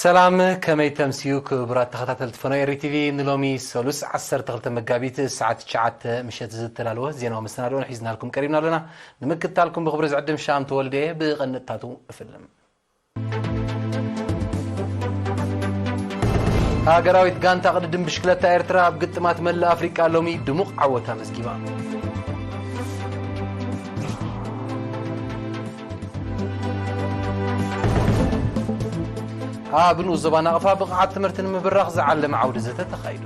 ሰላም፣ ከመይ ተምስዩ ክቡራት ተኸታተልቲ ፈኖ ኤሪ ቲቪ? ንሎሚ ሰሉስ ዓሰርተ ክልተ መጋቢት ሰዓት ትሽዓተ ምሸት ዝተዳለወ ዜናዊ መሰናድኦን ሒዝናልኩም ቀሪብና ኣለና። ንምክትታልኩም ብኽብሪ ዝዕድም ሻም ተወልደ። ብቐንጥታቱ እፍልም። ሃገራዊት ጋንታ ቅድድም ብሽክለታ ኤርትራ ኣብ ግጥማት መላእ ኣፍሪቃ ሎሚ ድሙቕ ዓወት ኣመዝጊባ። ኣብ ንኡስ ዞባ ናቕፋ ብቕዓት ትምህርቲ ንምብራኽ ዝዓለመ ዓውዲ ዘተ ተኻይዱ።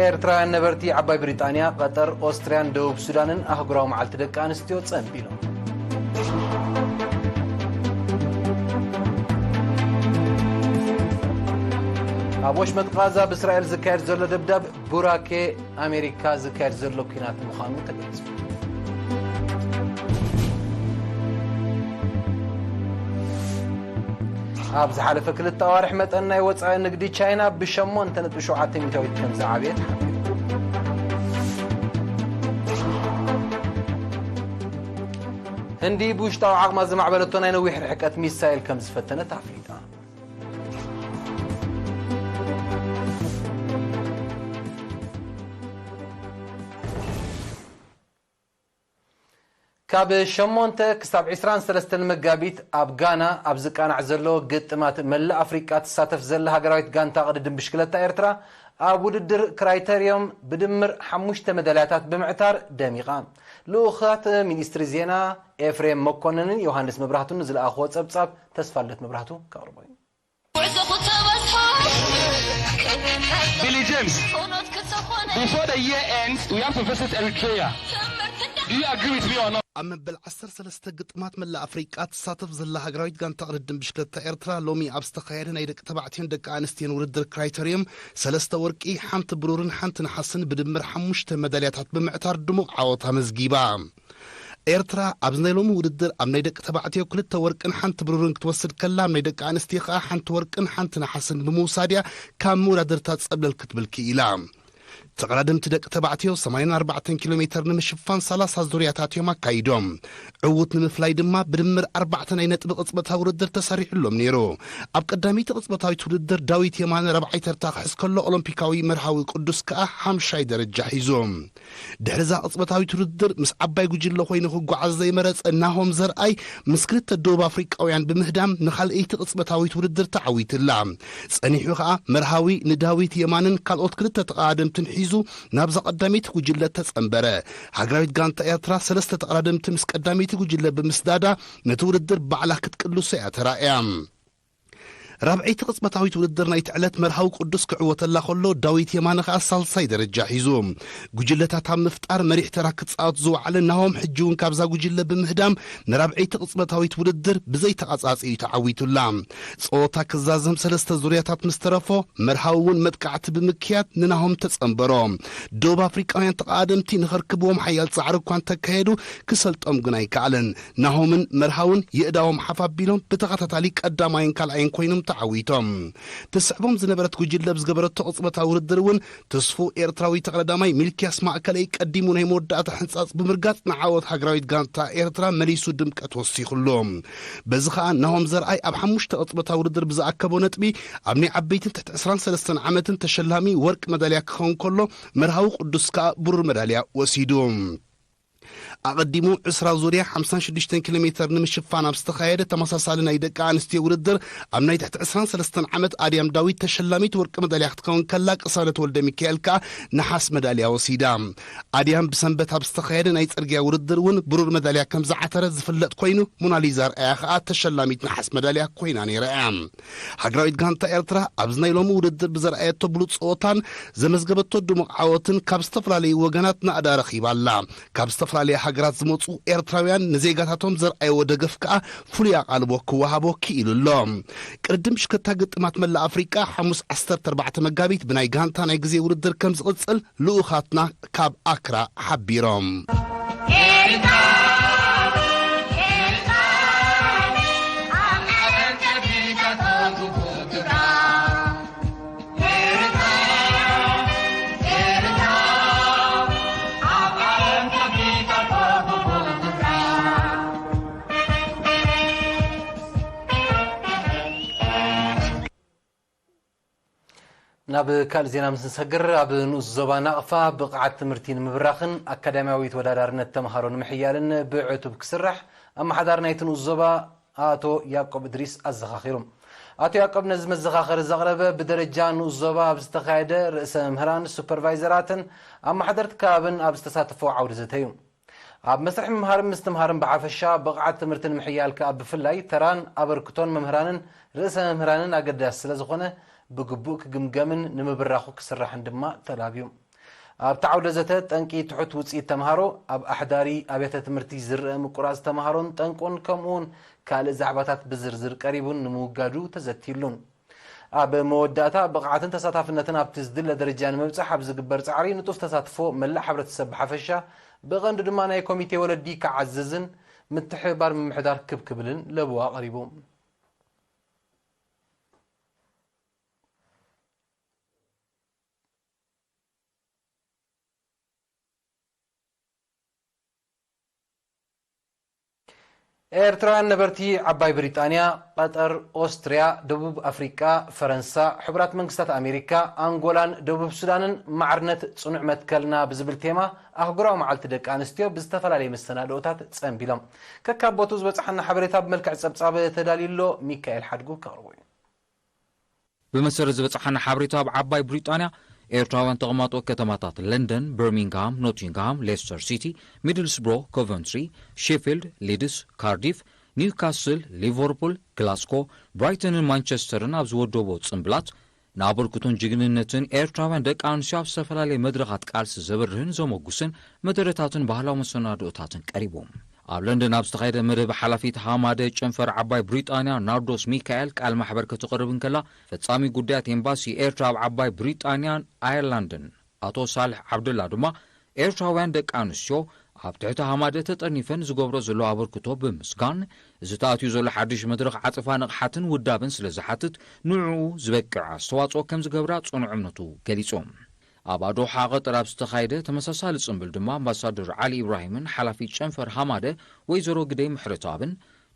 ኤርትራውያን ነበርቲ ዓባይ ብሪጣንያ፣ ቀጠር፣ ኦስትርያን ደቡብ ሱዳንን ኣህጉራዊ መዓልቲ ደቂ ኣንስትዮ ጸንቢሎም። ኣብ ወሽመጥ ቃዛ ብእስራኤል ዝካየድ ዘሎ ደብዳብ ቡራኬ ኣሜሪካ ዝካየድ ዘሎ ኲናት ምዃኑ ተገሊጹ። ኣብ ዝሓለፈ ክልተ ኣዋርሕ መጠን ናይ ወጻኢ ንግዲ ቻይና ብሸሞንተ ነጥቢ ሸውዓተ ሚእታዊት ከም ዝዓበየ ተሓቢሩ። ህንዲ ብውሽጣዊ ዓቕማ ዘማዕበለቶ ናይ ነዊሕ ርሕቀት ሚሳይል ከም ዝፈተነት ኣፍሊጣ። ካብ ሸሞንተ ክሳብ ዕስራን ሰለስተን መጋቢት ኣብ ጋና ኣብ ዝቃናዕ ዘሎ ግጥማት መላእ ኣፍሪቃ ትሳተፍ ዘላ ሃገራዊት ጋንታ ቅድድም ብሽክለታ ኤርትራ ኣብ ውድድር ክራይተርዮም ብድምር ሓሙሽተ መዳልያታት ብምዕታር ደሚቓ። ልኡኻት ሚኒስትሪ ዜና ኤፍሬም መኮንንን ዮሃንስ መብራህቱን ንዝለኣኽዎ ጸብጻብ ተስፋልደት መብራህቱ ከቕርቦ እዩ። Billy James, before the year ends, we have to visit Eritrea. Do you agree with me or not? ኣብ መበል ዓሰርተ ሰለስተ ግጥማት መላእ ኣፍሪቃ ትሳተፍ ዘላ ሃገራዊት ጋንታ ቅድድም ብሽክለታ ኤርትራ ሎሚ ኣብ ዝተኻየደ ናይ ደቂ ተባዕትዮን ደቂ ኣንስትዮን ውድድር ክራይተርዮም ሰለስተ ወርቂ፣ ሓንቲ ብሩርን ሓንቲ ነሓስን ብድምር ሓሙሽተ መዳልያታት ብምዕታር ድሙቕ ዓወት ኣመዝጊባ። ኤርትራ ኣብዚ ናይ ሎሚ ውድድር ኣብ ናይ ደቂ ተባዕትዮ ክልተ ወርቅን ሓንቲ ብሩርን ክትወስድ ከላ፣ ኣብ ናይ ደቂ ኣንስትዮ ከኣ ሓንቲ ወርቅን ሓንቲ ነሓስን ብምውሳድ እያ ካብ መወዳድርታ ጸብለል ክትብል ክኢላ። ተቐዳደምቲ ደቂ ተባዕትዮ ሰማንያን ኣርባዕተን ኪሎ ሜተር ንምሽፋን ሰላሳ ዙርያታት እዮም ኣካይዶም። ዕዉት ንምፍላይ ድማ ብድምር ኣርባዕተ ናይ ነጥቢ ቅጽበታዊ ውድድር ተሰሪሑሎም ነይሩ። ኣብ ቀዳመይቲ ቅጽበታዊት ውድድር ዳዊት የማነ ራብዓይ ተርታ ክሕዝ ከሎ፣ ኦሎምፒካዊ መርሃዊ ቅዱስ ከኣ ሓምሻይ ደረጃ ሒዙ። ድሕሪ እዛ ቅጽበታዊት ውድድር ምስ ዓባይ ጉጅለ ኮይኑ ክጓዓዝ ዘይመረጸ ናሆም ዘርኣይ ምስ ክልተ ደቡብ ኣፍሪቃውያን ብምህዳም ንኻልኣይቲ ቅጽበታዊት ውድድር ተዓዊትላ። ጸኒሑ ከኣ መርሃዊ ንዳዊት የማንን ካልኦት ክልተ ተቐዳደምትን ሒዙ ናብዛ ቀዳመይቲ ጉጅለ ተጸንበረ። ሃገራዊት ጋንታ ኤርትራ ሰለስተ ተቐዳደምቲ ምስ ቀዳመይቲ ጉጅለ ብምስዳዳ ነቲ ውድድር ባዕላ ክትቅልሶ እያ ተራእያ። ራብዐይቲ ቅጽበታዊት ውድድር ናይቲ ዕለት መርሃዊ ቅዱስ ክዕወተላ ከሎ፣ ዳዊት የማነ ከኣ ሳልሳይ ደረጃ ሒዙ። ጉጅለታት ኣብ ምፍጣር መሪሕ ተራ ክጻወት ዝወዓለ ናሆም ሕጂ እውን ካብዛ ጉጅለ ብምህዳም ንራብዐይቲ ቅጽበታዊት ውድድር ብዘይ ተቓጻጺ እዩ ተዓዊቱላ። ጸወታ ክዛዘም ሰለስተ ዙርያታት ምስ ተረፎ፣ መርሃዊ እውን መጥቃዕቲ ብምክያድ ንናሆም ተጸንበሮ። ደቡብ ኣፍሪቃውያን ተቓደምቲ ንኸርክብዎም ሓያል ጻዕሪ እኳ እንተካየዱ፣ ክሰልጦም ግን ኣይከኣለን። ናሆምን መርሃውን የእዳዎም ሓፍ ኣቢሎም ብተኸታታሊ ቀዳማይን ካልኣይን ኮይኖም ተዓዊቶም። ትስዕቦም ዝነበረት ጉጅለ ብዝገበረቶ ቅጽበታዊ ውድድር እውን ተስፉ ኤርትራዊ ተቐዳዳማይ ሚልክያስ ማእከለይ ቀዲሙ ናይ መወዳእታ ሕንጻጽ ብምርጋጽ ንዓወት ሃገራዊት ጋንታ ኤርትራ መሊሱ ድምቀት ወሲኹሉ። በዚ ኸኣ ናሆም ዘርኣይ ኣብ ሓሙሽተ ቅጽበታዊ ውድድር ብዝኣከቦ ነጥቢ ኣብ ናይ ዓበይትን ትሕቲ ዕስራን ሰለስተን ዓመትን ተሸላሚ ወርቂ መዳልያ ክኸውን ከሎ፣ መርሃዊ ቅዱስ ከኣ ብሩር መዳልያ ወሲዱ። ኣቐዲሙ ዕስራ ዙርያ ሓምሳን ሽዱሽተን ኪሎ ሜተር ንምሽፋን ኣብ ዝተኻየደ ተመሳሳሊ ናይ ደቂ ኣንስትዮ ውድድር፣ ኣብ ናይ ትሕቲ ዕስራን ሰለስተን ዓመት ኣድያም ዳዊት ተሸላሚት ወርቂ መዳልያ ክትከውን ከላ፣ ቅሳነት ወልደ ሚካኤል ከኣ ነሓስ መዳልያ ወሲዳ። ኣድያም ብሰንበት ኣብ ዝተኻየደ ናይ ጽርግያ ውድድር እውን ብሩር መዳልያ ከም ዝዓተረ ዝፍለጥ ኮይኑ፣ ሞናሊዛ ኣርኣያ ከኣ ተሸላሚት ነሓስ መዳልያ ኮይና ነይራ እያ። ሃገራዊት ጋንታ ኤርትራ ኣብዚ ናይ ሎሚ ውድድር ብዘርኣየቶ ብሉጽ ጸወታን ዘመዝገበቶ ድሙቕ ዓወትን ካብ ዝተፈላለዩ ወገናት ናእዳ ረኺባ ኣላ። ካብ ዝተፈላለያ ሃገራት ዝመጹ ኤርትራውያን ንዜጋታቶም ዘርኣይዎ ደገፍ ከኣ ፍሉይ ኣቓልቦ ክወሃቦ ክኢሉ ኣሎ። ቅድድም ብሽክለታ ግጥማት መላእ ኣፍሪቃ ሓሙስ ዓሰርተ ኣርባዕተ መጋቢት ብናይ ጋንታ ናይ ግዜ ውድድር ከም ዝቕጽል ልኡኻትና ካብ ኣክራ ሓቢሮም። ናብ ካልእ ዜና ምስ ንሰግር፣ ኣብ ንኡስ ዞባ ናቕፋ ብቕዓት ትምህርቲ ንምብራኽን ኣካዳሚያዊ ተወዳዳርነት ተምሃሮ ንምሕያልን ብዕቱብ ክስራሕ ኣመሓዳሪ ናይቲ ንኡስ ዞባ ኣቶ ያዕቆብ እድሪስ ኣዘኻኺሩ። ኣቶ ያዕቆብ ነዚ መዘኻኸሪ ዘቕረበ ብደረጃ ንኡስ ዞባ ኣብ ዝተኻየደ ርእሰ መምህራን፣ ሱፐርቫይዘራትን ኣመሓደርቲ ከባብን ኣብ ዝተሳተፎ ዓውደ ዘተ እዩ። ኣብ መስርሕ ምምሃርን ምስትምሃርን ብሓፈሻ፣ ብቕዓት ትምህርቲ ንምሕያል ከኣ ብፍላይ ተራን ኣበርክቶን መምህራንን ርእሰ መምህራንን ኣገዳሲ ስለ ዝኾነ ብግቡእ ክግምገምን ንምብራኹ ክስራሕን ድማ ተላብዩ። ኣብቲ ዓውደ ዘተ ጠንቂ ትሑት ውፅኢት ተምሃሮ፣ ኣብ ኣሕዳሪ ኣብያተ ትምህርቲ ዝረአ ምቁራፅ ተምሃሮን ጠንቁን ከምኡ እውን ካልእ ዛዕባታት ብዝርዝር ቀሪቡን ንምውጋዱ ተዘትይሉን። ኣብ መወዳእታ ብቕዓትን ተሳታፍነትን ኣብቲ ዝድለ ደረጃ ንምብፃሕ ኣብ ዝግበር ፃዕሪ ንጡፍ ተሳትፎ መላእ ሕብረተሰብ ብሓፈሻ ብቐንዱ ድማ ናይ ኮሚቴ ወለዲ ክዓዝዝን ምትሕብባር ምምሕዳር ክብ ክብልን ለበዋ ኣቕሪቡ። ኤርትራውያን ነበርቲ ዓባይ ብሪጣንያ፣ ቀጠር፣ ኦስትርያ፣ ደቡብ ኣፍሪቃ፣ ፈረንሳ፣ ሕቡራት መንግስታት ኣሜሪካ፣ ኣንጎላን ደቡብ ሱዳንን ማዕርነት ጽኑዕ መትከልና ብዝብል ቴማ ኣህጉራዊ መዓልቲ ደቂ ኣንስትዮ ብዝተፈላለየ መሰናድኦታት ጸንቢሎም። ከካብ ቦትኡ ዝበጽሓና ሓበሬታ ብመልክዕ ጸብጻብ ተዳልዩ ኣሎ። ሚካኤል ሓድጉ ከቕርቦ እዩ። ብመሰረት ዝበጽሓና ሓበሬታ፣ ኣብ ዓባይ ብሪጣንያ ኤርትራውያን ተቐማጦ ከተማታት ለንደን፣ በርሚንግሃም፣ ኖቲንግሃም፣ ሌስተር ሲቲ፣ ሚድልስብሮ፣ ኮቨንትሪ፣ ሼፊልድ፣ ሊድስ፣ ካርዲፍ፣ ኒውካስል፣ ሊቨርፑል፣ ግላስኮ፣ ብራይተንን ማንቸስተርን ኣብ ዝወደቦ ጽምብላት ንኣበርክቶን ጅግንነትን ኤርትራውያን ደቂ ኣንስትዮ ኣብ ዝተፈላለየ መድረኻት ቃልሲ ዘብርህን ዘሞጉስን መደረታትን ባህላዊ መሰናድኦታትን ቀሪቡ። ኣብ ለንደን ኣብ ዝተኻየደ መደብ፣ ሓላፊት ሃማደ ጨንፈር ዓባይ ብሪጣንያ ናርዶስ ሚካኤል ቃል ማሕበር ከተቕርብ እንከላ፣ ፈጻሚ ጉዳያት ኤምባሲ ኤርትራ ኣብ ዓባይ ብሪጣንያን ኣየርላንድን ኣቶ ሳልሕ ዓብደላ ድማ፣ ኤርትራውያን ደቂ ኣንስትዮ ኣብ ትሕቲ ሃማደ ተጠርኒፈን ዝገብሮ ዘሎ ኣበርክቶ ብምስጋን፣ እዚ ተኣትዩ ዘሎ ሓድሽ መድረኽ ዓጸፋ ንቕሓትን ውዳበን ስለ ዝሓትት፣ ንዕኡ ዝበቅዕ ኣስተዋጽኦ ከም ዝገብራ ጽኑዕ እምነቱ ገሊጹ። ኣብ ኣዶሓ ቀጠር ኣብ ዝተኻየደ ተመሳሳሊ ጽምብል ድማ፣ ኣምባሳደር ዓሊ ኢብራሂምን ሓላፊት ጨንፈር ሃማደ ወይዘሮ ግደይ ምሕረተኣብን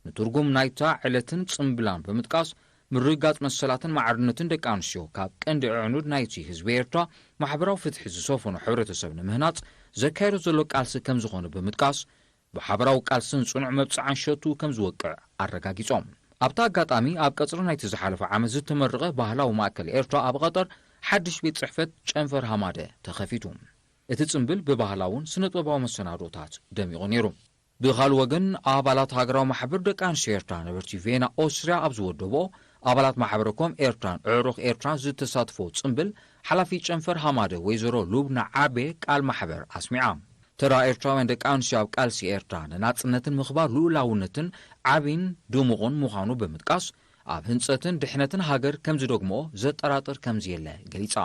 ንትርጉም ናይታ ዕለትን ጽምብላን ብምጥቃስ፣ ምርግጋጽ መሰላትን ማዕርነትን ደቂ ኣንስትዮ ካብ ቀንዲ ኣዕኑድ ናይቲ ህዝቢ ኤርትራ፣ ማሕበራዊ ፍትሒ ዝሰፈኖ ሕብረተሰብ ንምህናጽ ዘካየዶ ዘሎ ቃልሲ ከም ዝኾነ ብምጥቃስ፣ ብሓበራዊ ቃልስን ጽኑዕ መብጽዓን ሸቱ ከም ዝወቅዕ ኣረጋጊጾም። ኣብቲ ኣጋጣሚ፣ ኣብ ቀጽሪ ናይቲ ዝሓለፈ ዓመት ዝተመረቐ ባህላዊ ማእከል ኤርትራ ኣብ ቀጠር ሓድሽ ቤት ጽሕፈት ጨንፈር ሃማደ ተኸፊቱ። እቲ ጽምብል ብባህላውን ስነ-ጥበባዊ መሰናዶታት ደሚቑ ነይሩ። ብኻልእ ወገን፣ ኣባላት ሃገራዊ ማሕበር ደቂ ኣንስትዮ ኤርትራ ነበርቲ ቬና ኦስትርያ ኣብ ዝወደብኦ፣ ኣባላት ማሕበረ ኮም ኤርትራን ኣዕሩኽ ኤርትራን ዝተሳትፎ ጽምብል፣ ሓላፊት ጨንፈር ሃማደ ወይዘሮ ሉብና ዓቤ ቃል ማሕበር ኣስሚዓ። ተራ ኤርትራውያን ደቂ ኣንስትዮ ኣብ ቃልሲ ኤርትራ ንናጽነትን ምኽባር ልኡላውነትን ዓቢን ድሙቕን ምዃኑ ብምጥቃስ፣ ኣብ ህንጸትን ድሕነትን ሃገር ከም ዝደግምኦ ዘጠራጥር ከም ዘየለ ገሊጻ።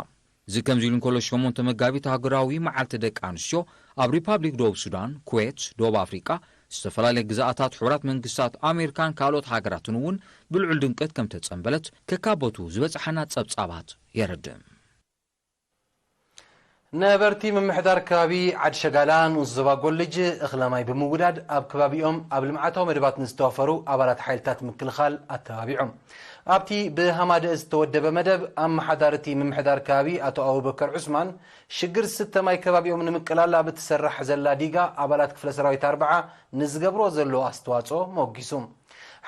እዚ ከምዚ ኢሉ እንከሎ፣ ሸሞንተ መጋቢት ሃገራዊ መዓልቲ ደቂ ኣንስትዮ ኣብ ሪፓብሊክ ደቡብ ሱዳን፣ ኩዌት፣ ደቡብ ኣፍሪቃ፣ ዝተፈላለየ ግዝኣታት፣ ሕቡራት መንግስታት ኣሜሪካን ካልኦት ሃገራትን እውን ብልዑል ድምቀት ከም ተጸንበለት ከካብ ቦትኡ ዝበጽሓና ጸብጻባት የረድእ። ነበርቲ ምምሕዳር ከባቢ ዓዲ ሸጋላ ንኡስ ዞባ ጎልጅ እኽለ ማይ ብምውዳድ ኣብ ከባቢኦም ኣብ ልምዓታዊ መደባት ንዝተዋፈሩ ኣባላት ሓይልታት ምክልኻል ኣተባቢዖም። ኣብቲ ብሃማደ ዝተወደበ መደብ፣ ኣመሓዳሪ እቲ ምምሕዳር ከባቢ ኣቶ ኣቡበከር ዑስማን፣ ሽግር ዝስተ ማይ ከባቢኦም ንምቅላል ኣብ እትሰርሕ ዘላ ዲጋ ኣባላት ክፍለ ሰራዊት ኣርብዓ ንዝገብርዎ ዘለዉ ኣስተዋጽኦ መወጊሱ።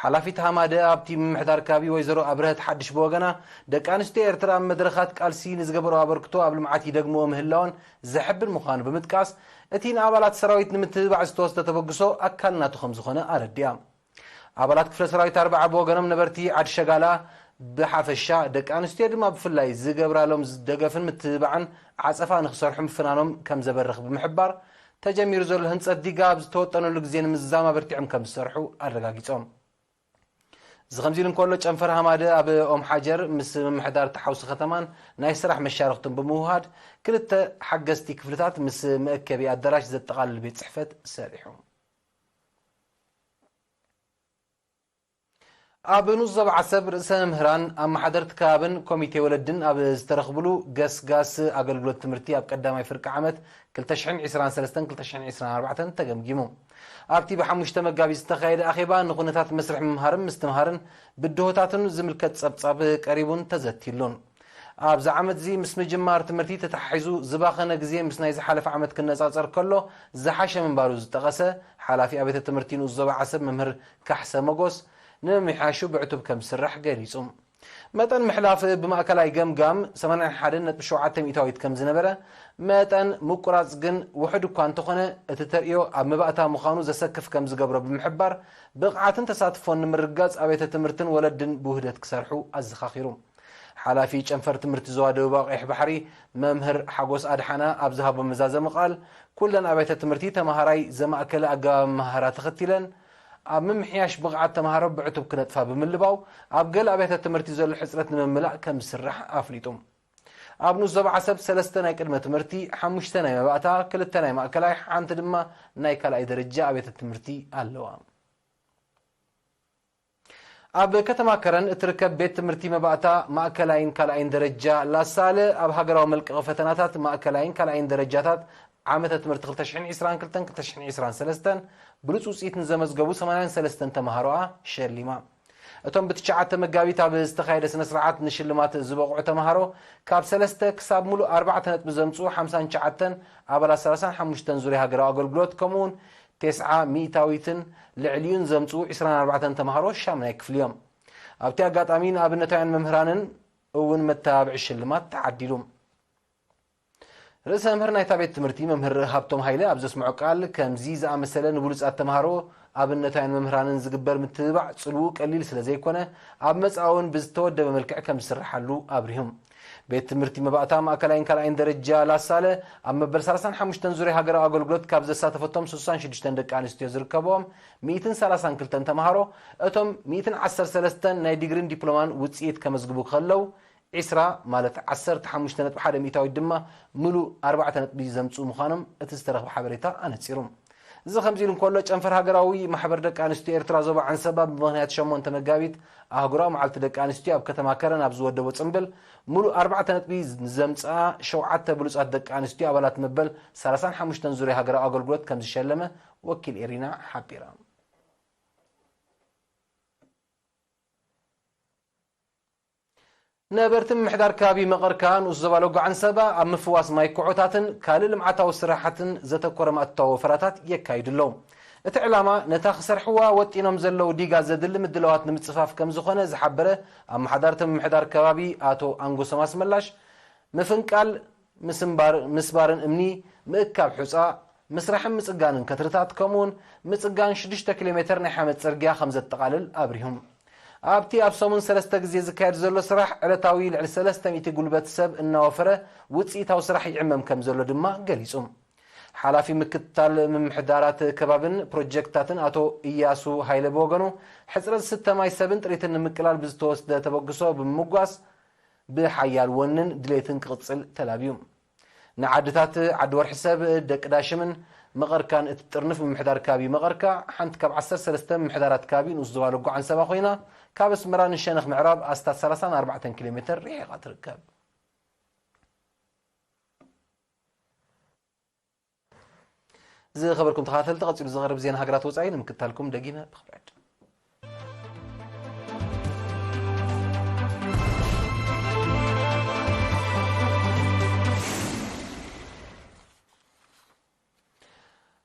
ሓላፊት ሃማደ ኣብቲ ምምሕዳር ከባቢ ወይዘሮ ኣብርሀት ሓድሽ ብወገና፣ ደቂ ኣንስትዮ ኤርትራ ኣብ መድረኻት ቃልሲ ንዝገበሮ ኣበርክቶ ኣብ ልምዓት ይደግምዎ ምህላወን ዘሕብን ምዃኑ ብምጥቃስ፣ እቲ ንኣባላት ሰራዊት ንምትብባዕ ዝተወስደ ተበግሶ ኣካል ናቱ ከም ዝኾነ ኣረዲኣ። ኣባላት ክፍለ ሰራዊት ኣርብዓ ብወገኖም፣ ነበርቲ ዓዲ ሸጋላ ብሓፈሻ፣ ደቂ ኣንስትዮ ድማ ብፍላይ ዝገብራሎም ደገፍን ምትብባዕን ዓጸፋ ንክሰርሑ ምፍናኖም ከም ዘበርኽ ብምሕባር፣ ተጀሚሩ ዘሎ ህንጸት ዲጋ ኣብ ዝተወጠነሉ ግዜ ንምዝዛም ኣበርቲዖም ከም ዝሰርሑ ኣረጋጊጾም። እዚ ከምዚ ኢሉ እንከሎ፣ ጨንፈር ሃማደ ኣብ ኦም ሓጀር ምስ ምምሕዳር ተሓውሲ ከተማን ናይ ስራሕ መሻርኽቱን ብምውሃድ፣ ክልተ ሓገዝቲ ክፍልታት ምስ መእከቢ ኣዳራሽ ዘጠቓልል ቤት ጽሕፈት ሰሪሑ። ኣብ ንኡስ ዞባ ዓሰብ፣ ርእሰ መምህራን፣ ኣመሓደርቲ ከባብን ኮሚቴ ወለድን ኣብ ዝተረኽብሉ፣ ገስጋስ ኣገልግሎት ትምህርቲ ኣብ ቀዳማይ ፍርቂ ዓመት ክልተ ሽሕን ዕስራን ሰለስተን ክልተ ሽሕን ዕስራን ኣርባዕተን ተገምጊሙ። ኣብቲ ብሓሙሽተ መጋቢት ዝተኻየደ ኣኼባ፣ ንኹነታት መስርሕ ምምሃርን ምስትምሃርን ብድሆታትን ዝምልከት ጸብጻብ ቀሪቡን ተዘትዩሉን። ኣብዚ ዓመት እዚ ምስ ምጅማር ትምህርቲ ተተሓሒዙ ዝባኸነ ግዜ ምስ ናይ ዝሓለፈ ዓመት ክነጻጸር ከሎ ዝሓሸ ምንባሩ ዝጠቐሰ ሓላፊ ኣብያተ ትምህርቲ ንኡስ ዞባ ዓሰብ መምህር ካሕሰ መጎስ፣ ንምምሕያሹ ብዕቱብ ከም ዝስራሕ ገሊጹ። መጠን ምሕላፍ ብማእከላይ ገምጋም ሰማንያን ሓደን ነጥቢ ሸውዓተ ሚእታዊት ከም ዝነበረ፣ መጠን ምቁራጽ ግን ውሑድ እኳ እንተኾነ፣ እቲ ተርእዮ ኣብ መባእታ ምዃኑ ዘሰክፍ ከም ዝገብሮ ብምሕባር፣ ብቕዓትን ተሳትፎን ንምርግጋጽ ኣብያተ ትምህርትን ወለድን ብውህደት ክሰርሑ ኣዘኻኺሩ። ሓላፊ ጨንፈር ትምህርቲ ዞባ ደቡባዊ ቀይሕ ባሕሪ መምህር ሓጎስ ኣድሓና ኣብ ዝሃቦ መዛዘሚ ቃል፣ ኩለን ኣብያተ ትምህርቲ ተማሃራይ ዘማእከለ ኣገባብ ኣመሃህራ ተኸቲለን ኣብ ምምሕያሽ ብቕዓት ተማሃሮ ብዕቱብ ክነጥፋ ብምልባው፣ ኣብ ገለ ኣብያተ ትምህርቲ ዘሎ ሕጽረት ንምምላእ ከም ዝስራሕ ኣፍሊጡ። ኣብ ንኡስ ዞባ ዓሰብ ሰለስተ ናይ ቅድመ ትምህርቲ፣ ሓሙሽተ ናይ መባእታ፣ ክልተ ናይ ማእከላይ፣ ሓንቲ ድማ ናይ ካልኣይ ደረጃ ኣብያተ ትምህርቲ ኣለዋ። ኣብ ከተማ ከረን እትርከብ ቤት ትምህርቲ መባእታ፣ ማእከላይን ካልኣይን ደረጃ ላሳለ ኣብ ሃገራዊ መልቀቒ ፈተናታት ማእከላይን ካልኣይን ደረጃታት ዓመተ ትምህርቲ ክልተ ሽሕን ዕስራን ክልተን ክልተ ሽሕን ዕስራን ሰለስተን ብሉጽ ውጽኢት ንዘመዝገቡ ሰማንያን ሰለስተን ተማሃሮኣ ሸሊማ። እቶም ብትሽዓተ መጋቢት ኣብ ዝተኻየደ ስነ ስርዓት ንሽልማት ዝበቕዑ ተማሃሮ፣ ካብ ሰለስተ ክሳብ ሙሉእ ኣርባዕተ ነጥቢ ዘምጽኡ ሓምሳን ትሽዓተን ኣባላት ሰላሳን ሓሙሽተን ዙርያ ሃገራዊ ኣገልግሎት፣ ከምኡውን ተስዓ ሚእታዊትን ልዕሊኡን ዘምጽኡ ዕስራን ኣርባዕተን ተማሃሮ ሻምናይ ክፍሊ እዮም። ኣብቲ ኣጋጣሚ ንኣብነታውያን መምህራንን እውን መተባብዒ ሽልማት ተዓዲሉ። ርእሰ መምህር ናይታ ቤት ትምህርቲ መምህር ሃብቶም ሃይለ ኣብ ዘስምዖ ቃል፣ ከምዚ ዝኣመሰለ ንብሉጻት ተማሃሮ ኣብነታውያን መምህራንን ዝግበር ምትብባዕ ጽልውኡ ቀሊል ስለ ዘይኮነ፣ ኣብ መጻኢ እውን ብዝተወደበ መልክዕ ከም ዝስርሓሉ ኣብሪሁ። ቤት ትምህርቲ መባእታ ማእከላይን ካልኣይን ደረጃ ላሳለ ኣብ መበል ሰላሳን ሓሙሽተን ዙርያ ሃገራዊ ኣገልግሎት ካብ ዘሳተፈቶም ስሳን ሽዱሽተን ደቂ ኣንስትዮ ዝርከብዎም ሚእትን ሰላሳን ክልተን ተማሃሮ፣ እቶም ሚእትን ዓሰርተ ሰለስተን ናይ ዲግሪን ዲፕሎማን ውጽኢት ከመዝግቡ ከለዉ፣ ዕስራ ማለት ዓሰርተ ሓሙሽተ ነጥቢ ሓደ ሚእታዊት ድማ ምሉእ ኣርባዕተ ነጥቢ ዘምጽኡ ምዃኖም እቲ ዝተረኽበ ሓበሬታ ኣነጺሩ። እዚ ከምዚ ኢሉ እንከሎ፣ ጨንፈር ሃገራዊ ማሕበር ደቂ ኣንስትዮ ኤርትራ ዞባ ዓንሰባ ብምኽንያት ሸሞንተ መጋቢት ኣህጉራዊ መዓልቲ ደቂ ኣንስትዮ ኣብ ከተማ ከረን ኣብ ዝወደቦ ጽምብል፣ ምሉእ ኣርባዕተ ነጥቢ ንዘምጽኣ ሸውዓተ ብሉጻት ደቂ ኣንስትዮ ኣባላት መበል ሰላሳን ሓሙሽተን ዙርያ ሃገራዊ ኣገልግሎት ከም ዝሸለመ ወኪል ኤሪና ሓቢራ። ነበርቲ ምምሕዳር ከባቢ መቐር ከኣ ንኡስ ዞባ ሎጎ ዓንሰባ ኣብ ምፍዋስ ማይ ኩዖታትን ካልእ ልምዓታዊ ስራሓትን ዘተኮረ ማእታዊ ወፈራታት የካይዱ ኣለዉ። እቲ ዕላማ ነታ ክሰርሕዋ ወጢኖም ዘለዉ ዲጋ ዘድሊ ምድላዋት ንምጽፋፍ ከም ዝኾነ ዝሓበረ ኣመሓዳሪ እቲ ምምሕዳር ከባቢ ኣቶ ኣንጎሶም ኣስመላሽ፣ ምፍንቃል፣ ምስንባር፣ ምስባርን እምኒ፣ ምእካብ ሑጻ፣ ምስራሕን ምጽጋንን ከትርታት፣ ከምኡውን ምጽጋን ሽዱሽተ ኪሎ ሜተር ናይ ሓመድ ጽርግያ ከም ዘጠቓልል ኣብሪሁ። ኣብቲ ኣብ ሰሙን ሰለስተ ግዜ ዝካየድ ዘሎ ስራሕ፣ ዕለታዊ ልዕሊ ሰለስተ ሚእቲ ጉልበት ሰብ እናወፈረ ውጽኢታዊ ስራሕ ይዕመም ከም ዘሎ ድማ ገሊጹ። ሓላፊ ምክትታል ምምሕዳራት ከባብን ፕሮጀክታትን ኣቶ እያሱ ሃይለ ብወገኑ፣ ሕጽረት ዝስተ ማይ ሰብን ጥሪትን ንምቅላል ብዝተወስደ ተበግሶ ብምምጓስ፣ ብሓያል ወንን ድሌትን ክቕጽል ተላብዩ። ንዓድታት ዓዲ ወርሒ ሰብ፣ ደቂ ዳሽምን መቐርካን እትጥርንፍ ምምሕዳር ከባቢ መቐርካ፣ ሓንቲ ካብ ዓሰርተ ሰለስተ ምምሕዳራት ከባቢ ንኡስ ዞባ ሎጎ ዓንሰባ ኮይና፣ ካብ ኣስመራ ንሸነኽ ምዕራብ ኣስታት ሰላሳን ኣርባዕተን ኪሎ ሜተር ርሒቓ ትርከብ። ዝኸበርኩም ተኸታተልቲ፣ ቀጺሉ ዝቐርብ ዜና ሃገራት ወጻኢ ንምክትታልኩም ደጊመ ብኽብሪ ዕድም።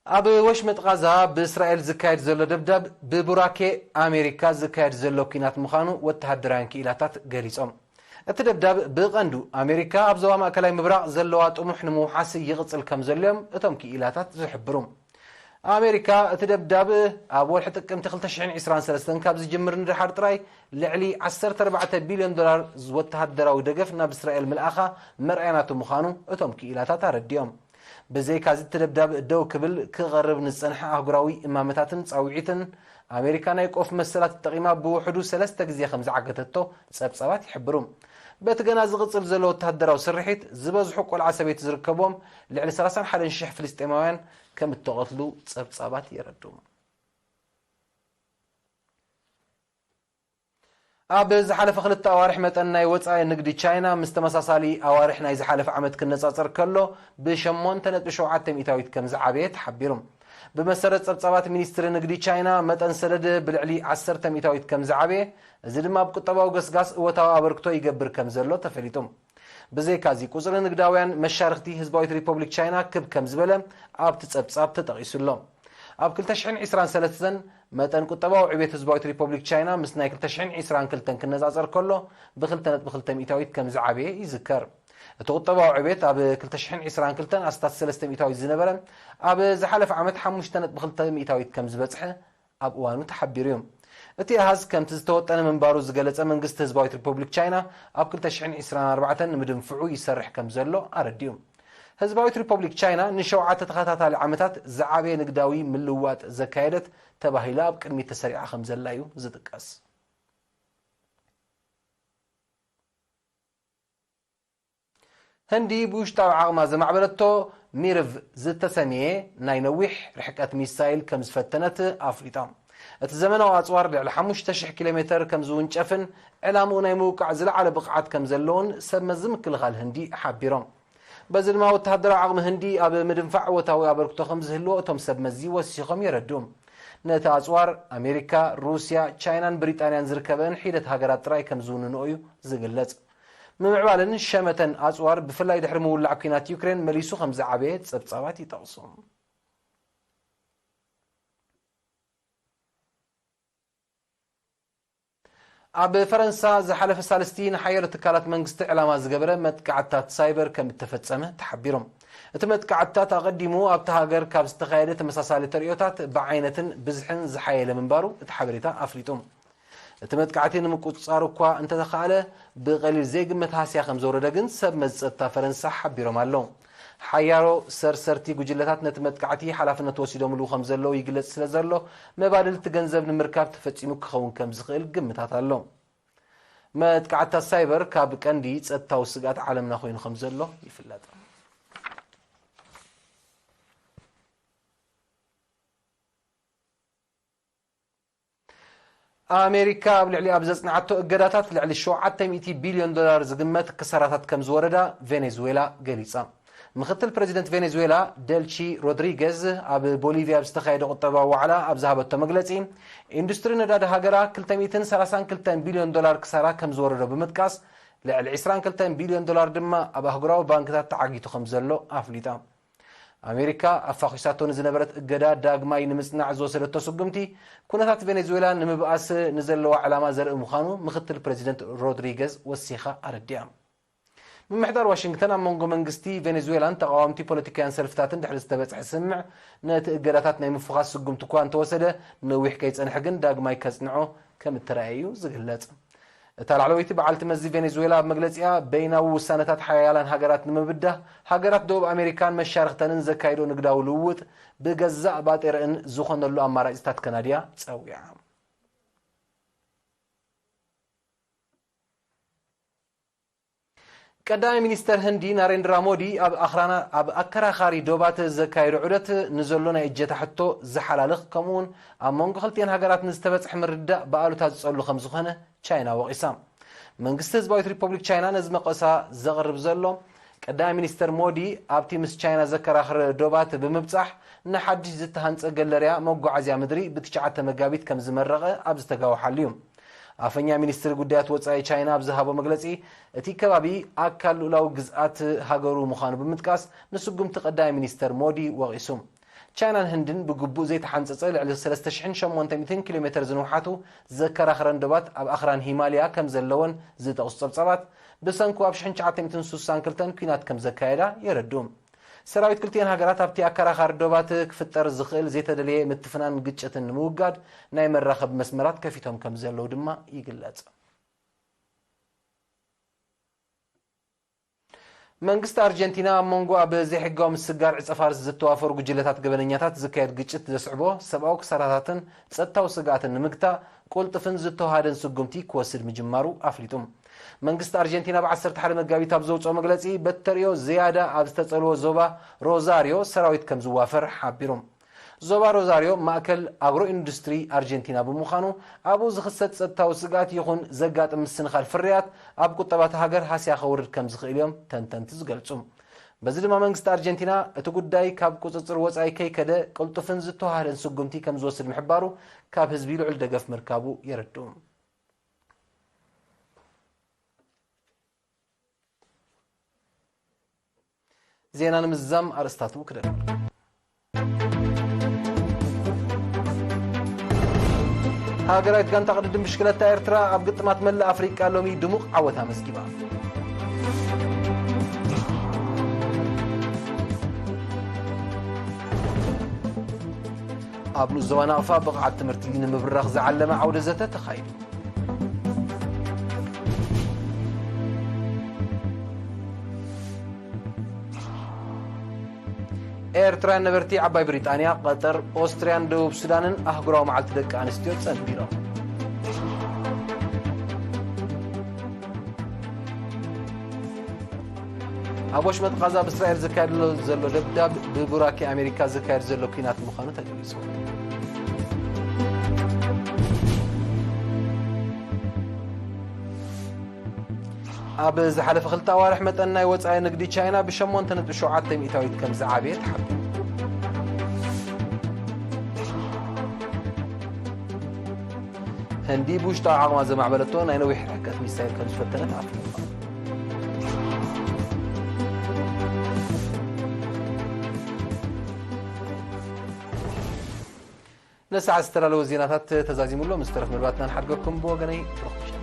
ኣብ ወሽመጥ ቓዛ ብእስራኤል ዝካየድ ዘሎ ደብዳብ ብቡራኬ ኣሜሪካ ዝካየድ ዘሎ ኲናት ምዃኑ ወተሃደራውያን ክኢላታት ገሊጾም። እቲ ደብዳብ ብቐንዱ ኣሜሪካ ኣብ ዞባ ማእከላይ ምብራቕ ዘለዋ ጥሙሕ ንምውሓስ ይቕጽል ከም ዘሎ እዮም እቶም ክኢላታት ዝሕብሩ። ኣሜሪካ እቲ ደብዳብ ኣብ ወርሒ ጥቅምቲ ክልተ ሽሕን ዕስራን ሰለስተን ካብ ዝጅምር ንደሓር ጥራይ ልዕሊ ዓሰርተ ኣርባዕተ ቢልዮን ዶላር ወተሃደራዊ ደገፍ ናብ እስራኤል ምልኣኻ መርኣያ ናቱ ምዃኑ እቶም ክኢላታት ኣረዲኦም። ብዘይካዚ እቲ ደብዳብ ደው ክብል ክቐርብ ንዝጸንሐ ኣህጉራዊ እማመታትን ጻውዒትን ኣሜሪካ ናይ ቆፍ መሰላት ተጠቒማ ብውሕዱ ሰለስተ ግዜ ከም ዝዓገተቶ ጸብጻባት ይሕብሩ። በቲ ገና ዝቕጽል ዘሎ ወተሃደራዊ ስርሒት ዝበዝሑ ቆልዓ ሰበይቲ ዝርከብዎም ልዕሊ ሰላሳን ሓደን ሽሕ ፍልስጤማውያን ከም እተቐትሉ ጸብጻባት የረድኡ። ኣብ ዝሓለፈ ክልተ ኣዋርሕ መጠን ናይ ወጻኢ ንግዲ ቻይና ምስ ተመሳሳሊ ኣዋርሕ ናይ ዝሓለፈ ዓመት ክነጻጸር ከሎ ብሸሞንተ ነጥቢ ሸውዓተ ሚእታዊት ከም ዝዓበየ ተሓቢሩ። ብመሰረት ጸብጻባት ሚኒስትሪ ንግዲ ቻይና፣ መጠን ሰደድ ብልዕሊ ዓሰርተ ሚእታዊት ከም ዝዓበየ፣ እዚ ድማ ኣብ ቁጠባዊ ገስጋስ እወታዊ ኣበርክቶ ይገብር ከም ዘሎ ተፈሊጡ። ብዘይካዚ፣ ቁጽሪ ንግዳውያን መሻርኽቲ ህዝባዊት ሪፖብሊክ ቻይና ክብ ከም ዝበለ ኣብቲ ጸብጻብ ተጠቒሱ ኣሎ። ኣብ ክልተ ሽሕን ዕስራን ሰለስተን መጠን ቁጠባዊ ዕቤት ህዝባዊት ሪፖብሊክ ቻይና ምስ ናይ ክልተ ሽሕን ዕስራን ክልተን ክነጻጸር ከሎ፣ ብ ክልተ ነጥቢ ክልተ ሚእታዊት ከም ዝዓበየ ይዝከር። እቲ ቁጠባዊ ዕቤት ኣብ ክልተ ሽሕን ዕስራን ክልተን ኣስታት ሰለስተ ሚእታዊት ዝነበረ፣ ኣብ ዝሓለፈ ዓመት ሓሙሽተ ነጥቢ ክልተ ሚእታዊት ከም ዝበጽሐ ኣብ እዋኑ ተሓቢሩ እዩ። እቲ ኣሃዝ ከምቲ ዝተወጠነ ምንባሩ ዝገለጸ መንግስቲ ህዝባዊት ሪፖብሊክ ቻይና፣ ኣብ ክልተ ሽሕን ዕስራን ኣርባዕተን ንምድንፍዑ ይሰርሕ ከም ዘሎ ኣረዲኡ። ህዝባዊት ሪፖብሊክ ቻይና ንሸውዓተ ተኸታታሊ ዓመታት ዝዓበየ ንግዳዊ ምልውዋጥ ዘካየደት ተባሂላ ኣብ ቅድሚት ተሰሪዓ ከም ዘላ እዩ ዝጥቀስ። ህንዲ ብውሽጣዊ ዓቕማ ዘማዕበለቶ ሚርቭ ዝተሰምየ ናይ ነዊሕ ርሕቀት ሚሳይል ከም ዝፈተነት ኣፍሊጣ። እቲ ዘመናዊ ኣጽዋር ልዕሊ ሓሙሽተ ሽሕ ኪሎ ሜተር ከም ዝውንጨፍን ዕላምኡ ናይ ምውቃዕ ዝለዓለ ብቕዓት ከም ዘለዎን ሰብ መዚ ምክልኻል ህንዲ ሓቢሮም። በዚ ድማ ወተሃደራዊ ዓቕሚ ህንዲ ኣብ ምድንፋዕ እወታዊ ኣበርክቶ ከም ዝህልዎ እቶም ሰብ መዚ ወሲኾም የረድኡ። ነቲ ኣጽዋር ኣሜሪካ፣ ሩስያ፣ ቻይናን ብሪጣንያን ዝርከበን ሒደት ሃገራት ጥራይ ከም ዝውንንኦ እዩ ዝግለጽ። ምምዕባልን ሸመተን ኣጽዋር ብፍላይ ድሕሪ ምውላዕ ኲናት ዩክሬን መሊሱ ከም ዝዓበየ ጸብጻባት ይጠቕሱ። ኣብ ፈረንሳ ዝሓለፈ ሳልስቲ ንሓያሎ ትካላት መንግስቲ ዕላማ ዝገበረ መጥቃዕትታት ሳይበር ከም እተፈጸመ ተሓቢሮም። እቲ መጥቃዕትታት ኣቐዲሙ ኣብቲ ሃገር ካብ ዝተኻየደ ተመሳሳሊ ተርእዮታት ብዓይነትን ብዝሕን ዝሓየለ ምንባሩ እቲ ሓበሬታ ኣፍሊጡ። እቲ መጥቃዕቲ ንምቁጽጻር እኳ እንተተኻእለ፣ ብቐሊል ዘይግመት ሃስያ ከም ዘውረደ ግን ሰብ መዚ ጸጥታ ፈረንሳ ሓቢሮም ኣለዉ። ሓያሎ ሰርሰርቲ ጉጅለታት ነቲ መጥቃዕቲ ሓላፍነት ወሲዶምሉ ከም ዘለዉ ይግለጽ ስለ ዘሎ፣ መባልልቲ ገንዘብ ንምርካብ ተፈጺሙ ክኸውን ከም ዝኽእል ግምታት ኣሎ። መጥቃዕትታት ሳይበር ካብ ቀንዲ ጸጥታዊ ስግኣት ዓለምና ኮይኑ ከም ዘሎ ይፍለጥ። ኣሜሪካ ኣብ ልዕሊ ኣብ ዘጽንዓቶ እገዳታት ልዕሊ ሸውዓተ ሚእቲ ቢልዮን ዶላር ዝግመት ክሳራታት ከም ዝወረዳ ቬኔዙዌላ ገሊጻ። ምክትል ፕረዚደንት ቬኔዙዌላ ደልቺ ሮድሪገዝ ኣብ ቦሊቪያ ኣብ ዝተኻየደ ቁጠባዊ ዋዕላ ኣብ ዝሃበቶ መግለጺ፣ ኢንዱስትሪ ነዳዲ ሃገራ ክልተ ሚእትን ሰላሳን ክልተን ቢልዮን ዶላር ክሳራ ከም ዝወረዶ ብምጥቃስ፣ ልዕሊ ዕስራን ክልተን ቢልዮን ዶላር ድማ ኣብ ኣህጉራዊ ባንክታት ተዓጊቱ ከም ዘሎ ኣፍሊጣ። ኣሜሪካ ኣፋኺሳቶ ንዝነበረት እገዳ ዳግማይ ንምጽናዕ ዝወሰደቶ ስጉምቲ፣ ኩነታት ቬኔዙዌላ ንምብኣስ ንዘለዋ ዕላማ ዘርኢ ምዃኑ ምክትል ፕረዚደንት ሮድሪገዝ ወሲኻ ኣረዲኣ። ምምሕዳር ዋሽንግተን ኣብ መንጎ መንግስቲ ቬኔዙዌላን ተቓወምቲ ፖለቲካውያን ሰልፍታትን ድሕሪ ዝተበጽሐ ስምምዕ፣ ነቲ እገዳታት ናይ ምፍዃስ ስጉምቲ እኳ እንተወሰደ፣ ነዊሕ ከይጸንሐ ግን ዳግማይ ከጽንዖ ከም እተራእየ እዩ ዝግለጽ። እታ ላዕለወይቲ በዓልቲ መዚ ቬኔዙዌላ ኣብ መግለጺኣ፣ በይናዊ ውሳነታት ሓያላን ሃገራት ንምብዳህ፣ ሃገራት ደቡብ ኣሜሪካን መሻርኽተንን ዘካይዶ ንግዳዊ ልውውጥ ብገዛእ ባጤረእን ዝኾነሉ ኣማራጺታት ከናድያ ጸዊዓ። ቀዳማይ ሚኒስተር ህንዲ ናሬንድራ ሞዲ ኣብ ኣኽራና-፣ ኣብ ኣከራኻሪ ዶባት ዘካየዶ ዑደት ንዘሎ ናይ እጀታ ሕቶ ዝሓላልኽ፣ ከምኡውን ኣብ መንጎ ክልቲኤን ሃገራት ንዝተበጽሐ ምርድዳእ ብኣሉታ ዝጸሉ ከም ዝኾነ ቻይና ወቒሳ። መንግስቲ ህዝባዊት ሪፐብሊክ ቻይና ነዚ መቐሳ ዘቕርብ ዘሎ፣ ቀዳማይ ሚኒስተር ሞዲ ኣብቲ ምስ ቻይና ዘከራኽር ዶባት ብምብጻሕ ንሓድሽ ዝተሃንጸ ገለርያ መጓዓዝያ ምድሪ ብትሽዓተ መጋቢት ከም ዝመረቐ ኣብ ዝተጋወሓሉ እዩ። ኣፈኛ ሚኒስትሪ ጉዳያት ወጻኢ ቻይና ኣብ ዝሃቦ መግለጺ፣ እቲ ከባቢ ኣካል ልኡላዊ ግዝኣት ሃገሩ ምዃኑ ብምጥቃስ፣ ንስጉምቲ ቀዳማይ ሚኒስተር ሞዲ ወቒሱ። ቻይናን ህንድን ብግቡእ ዘይተሓንጸጸ ልዕሊ ሰለስተ ሽሕን ሸሞንተ ሚእትን ኪሎ ሜተር ዝንውሓቱ ዘከራኽረን ዶባት ኣብ ኣኽራን ሂማልያ ከም ዘለወን ዝጠቕሱ ጸብጻባት፣ ብሰንኩ ኣብ ሽሕን ትሽዓተ ሚእትን ስሳን ክልተን ኲናት ከም ዘካየዳ የረድኡ። ሰራዊት ክልቲኤን ሃገራት ኣብቲ ኣከራኻሪ ዶባት ክፍጠር ዝኽእል ዘይተደለየ ምትፍናን ግጭትን ንምውጋድ ናይ መራኸቢ መስመራት ከፊቶም ከም ዘለዉ ድማ ይግለጽ። መንግስቲ ኣርጀንቲና ኣብ መንጎ ኣብ ዘይሕጋዊ ምስጋር ዕጸ ፋርስ ዝተዋፈሩ ጉጅለታት ገበነኛታት ዝካየድ ግጭት ዘስዕቦ ሰብኣዊ ክሳራታትን ጸጥታዊ ስግኣትን ንምግታእ ቁልጥፍን ዝተዋሃደን ስጉምቲ ክወስድ ምጅማሩ ኣፍሊጡ። መንግስቲ ኣርጀንቲና ብ ዓሰርተ ሓደ መጋቢት ኣብ ዘውጽኦ መግለጺ፣ በተሪዮ ዝያዳ ኣብ ዝተጸልዎ ዞባ ሮዛሪዮ ሰራዊት ከም ዝዋፈር ሓቢሩ። ዞባ ሮዛሪዮ ማእከል ኣግሮ ኢንዱስትሪ ኣርጀንቲና ብምዃኑ፣ ኣብኡ ዝኽሰት ጸጥታዊ ስግኣት ይኹን ዘጋጥም ምስንኻል ፍርያት ኣብ ቁጠባ እታ ሃገር ሃስያ ከውርድ ከም ዝኽእል እዮም ተንተንቲ ዝገልጹ። በዚ ድማ መንግስቲ ኣርጀንቲና እቲ ጉዳይ ካብ ቁጽጽር ወጻኢ ከይከደ ቅልጡፍን ዝተዋሃደን ስጉምቲ ከም ዝወስድ ምሕባሩ ካብ ህዝቢ ልዑል ደገፍ ምርካቡ የረድኡ። ዜና ንምዝዛም ኣርእስታቱ ክደግም። ሃገራዊት ጋንታ ቅድድም ብሽክለታ ኤርትራ ኣብ ግጥማት መላእ ኣፍሪቃ ሎሚ ድሙቕ ዓወት ኣመዝጊባ። ኣብ ንኡስ ዞባ ናቕፋ ብቕዓት ትምህርቲ ንምብራኽ ዝዓለመ ዓውደ ዘተ ተኻይዱ። ኤርትራውያን ነበርቲ ዓባይ ብሪጣንያ፣ ቀጠር፣ ኦስትርያን ደቡብ ሱዳንን ኣህጉራዊ መዓልቲ ደቂ ኣንስትዮ ጸንቢሮም። ኣብ ወሽመጥ ቃዛ ኣብ እስራኤል ዝካየድ ዘሎ ደብዳብ ብቡራኬ ኣሜሪካ ዝካየድ ዘሎ ኲናት ምዃኑ ተገሊጹ። ኣብ ዝሓለፈ ክልተ ኣዋርሕ መጠን ናይ ወጻኢ ንግዲ ቻይና ብ8.7 ሚእታዊት ከም ዝዓበየ ተሓቢሩ። ህንዲ ብውሽጣዊ ዓቕማ ዘማዕበለቶ ናይ ነዊሕ ርሕቀት ሚሳይል ከም ዝፈተነት ኣፍሊጣ። ንሰዓት ዝተዳለወ ዜናታት ተዛዚሙሎ። ምስ ተረፍ መደባትና ንሓድገኩም። ብወገነይ ብሩኽ ምሸት።